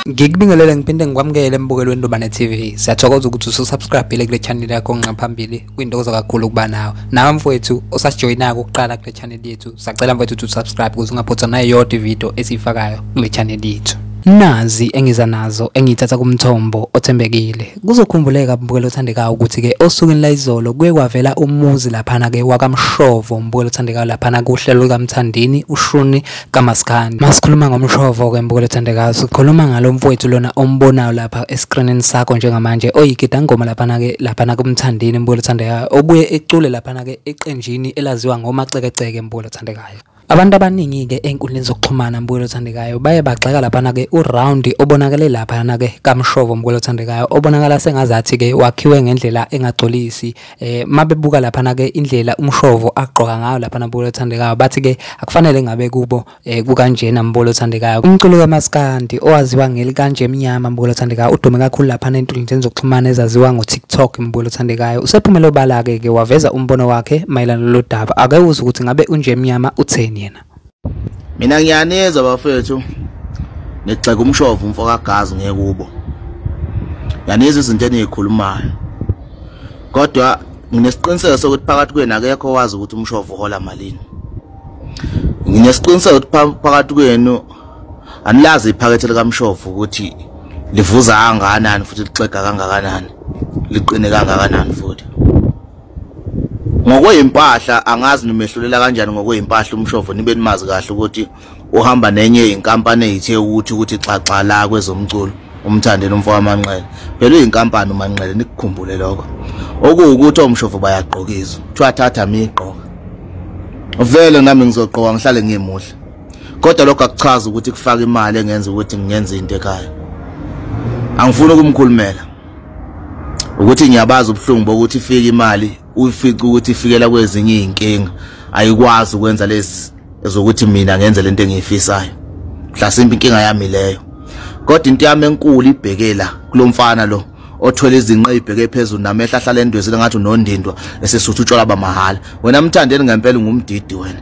Ngikubingelele ngiphinde ngikwamukele embukelweni Ndubane TV. Siyathokoza ukuthi ususubscribe kule channel yakho ngaphambili. Kuyintokozo kakhulu ukuba nawe. Nawe mfowethu osasijoyinayo ukuqala kule channel yethu, sacela mfowethu ukuthi usubscribe ukuze ungaphothwa nayodwa ivideo esiyifakayo kule channel yethu. Nazi engiza nazo engithatha kumthombo othembekile. Kuzokhumbuleka mbukelo othandekayo ukuthi ke osukwini layizolo kuye kwavela umuzi laphana ke wakaMshovo mbukelo othandekayo laphana kuhlelo likaMthandeni ushuni kaMaskandi. Masikhuluma ngoMshovo ke mbukelo othandekayo sikhuluma ngalo mfowethu lona ombonayo lapha escreenini sakho njengamanje oyigidangoma laphana ke laphana kuMthandeni mbukelo othandekayo obuye ecule laphana ke eqenjini elaziwa ngoMacekeceke mbukelo othandekayo. Abantu abaningi ke enkundleni zokuxhumana mbukelo othandekayo baye bagxeka laphana ke uround obonakale laphana ke kaMshovo mbukelo othandekayo obonakala sengazathi ke wakhiwe ngendlela engagcolisi. Mabebuka laphana ke indlela uMshovo agqoka ngayo laphana mbukelo othandekayo bathi ke akufanele ngabe kubo kukanjena mbukelo othandekayo. Umculo kaMaskandi owaziwa ngelikanje emnyama mbukelo othandekayo udume kakhulu laphana enkundleni zokuxhumana ezaziwa ngo-TikTok mbukelo othandekayo usephumele obala ke waveza umbono wakhe mayelana nalolu daba. Ake uzwe ukuthi ngabe unje emnyama utheni yena. Mina ngiyanizwa bafethu nigxeka uMshovo umfo kaGazi ngekubo. Ngiyanizwa izinto enizikhulumayo. Kodwa nginesiqiniseko sokuthi phakathi kwenu akekho owazi ukuthi uMshovo uhola malini. Nginesiqiniseko ukuthi phakathi kwenu anilazi iphakethe likaMshovo ukuthi livuza kangakanani futhi lixega kangakanani, liqine kangakanani futhi. Ngokweyimpahla angazi nimehlulela kanjani ngokweyimpahla uMshovo nibe nimazi kahle ukuthi uhamba nenye inkampani eyithe ukuthi xaxa la kwezomculo uMthandeni umfo kaManqele. Phela uyinkampani uManqele nikukhumbule lokho. Okuwukuthi oMshovo bayagqokiswa. Kuthiwa thatha migqoka. Vele nami ngizogqoka ngihlale ngimuhle. Kodwa lokho akuchaza ukuthi kufaka imali engenza ukuthi ngingenze into ekhaya. Angifuni ukumkhulumela. Ukuthi ngiyabaza ubuhlungu bokuthi ifike imali uyifica ukuthi ifikela kwezinye izinkinga ayikwazi ukwenza lezi ezokuthi mina ngenze lento engiyifisayo. Mhlasimbe inkinga yami leyo. Kodwa into yami enkulu ibhekela kulomfana lo othwele izinqe ibheke phezulu namehla ahlala endwezile ngathi unondindwa esesuthu utshwala bamahala. Wena Mthandeni ngempela ungumdidi wena.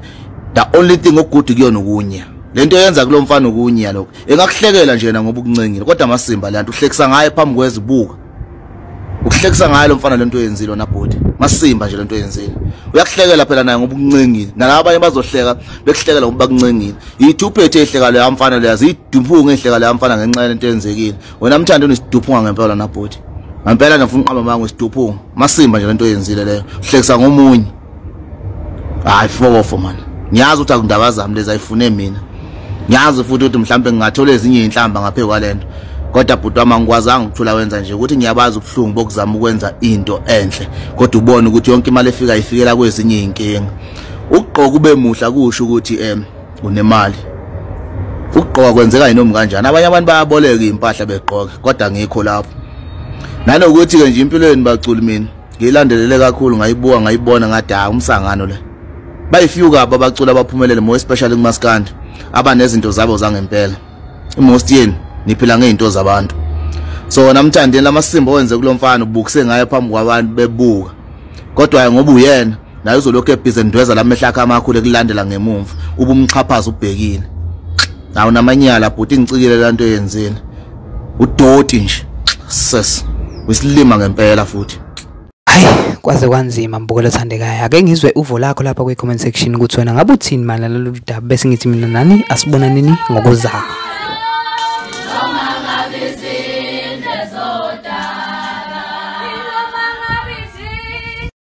The only thing ogudu kuyona ukunye. Lento yenza kulomfana ukunye lokho. Engakuhlekela nje yena ngoba ukuncengile kodwa amasimba le nto uhlekisa ngaye phambi kwezibuka. Ukuhlekisa ngayo lo mfana lento oyenzile wona bhuti. Masimba nje lento oyenzile. Uyakuhlekela phela naye ngoba ukuncengile. Nalabo abanye bazohleka bekuhlekela ngoba bakuncengile. Ithuphethe ehleka leya mfana leya ziduphunga ehleka leya mfana ngenxa yalento eyenzekile. Wena Mthandeni usiduphunga ngempela na bhuti. Ngempela ngifuna uqamba manga usiduphunga. Masimba nje lento oyenzile leyo. Uhlekisa ngomunye. Hayi fokofo man. Ngiyazi ukuthi akundaba zami lezi ayifune mina. Ngiyazi futhi ukuthi mhlambe ngingathola ezinye inhlamba ngaphe kwalento. Kodwa bhuti wami angikwazanga ukuthula wenza nje ukuthi ngiyabaza ubuhlungu bokuzama ukwenza into enhle kodwa ubone ukuthi yonke imali efika ifikela kwezinye izinkinga. Ukugqoka ube muhle kusho ukuthi unemali. Ukugqoka kwenzeka yinoma kanjani. Abanye abantu bayaboleka impahla begqoke kodwa ngikho lapho. Nanokuthi ke nje impilo yeni baculi mina ngiyilandelele kakhulu ngayibuka ngayibona ngathi ha umsangano le. Bayifew kabi abaculi abaphumelele more especially kuMaskandi abanezinto zabo zangempela. Imost yeni niphila ngezinto zabantu. So wena Mthandeni lamasimba owenze kulomfana ubukise ngaye phambi kwabantu bebuka. Kodwa ngoba uyena naye uzolokhu ebhizi ndweza lamehla akhe amakhulu ekulandela ngemumva ubumxhaphaza ubhekile. Nawu namanyala bhuti ngicikile lanto eyenzile. Udoti nje. Sis uyisilima ngempela futhi. Hayi kwaze kwanzima mbukelo othandekayo. Ake ngizwe uvo lakho lapha kwi comment section ukuthi wena ngabe uthini mayelana nalolu daba bese ngithi mina nani asibonaneni ngokuzayo.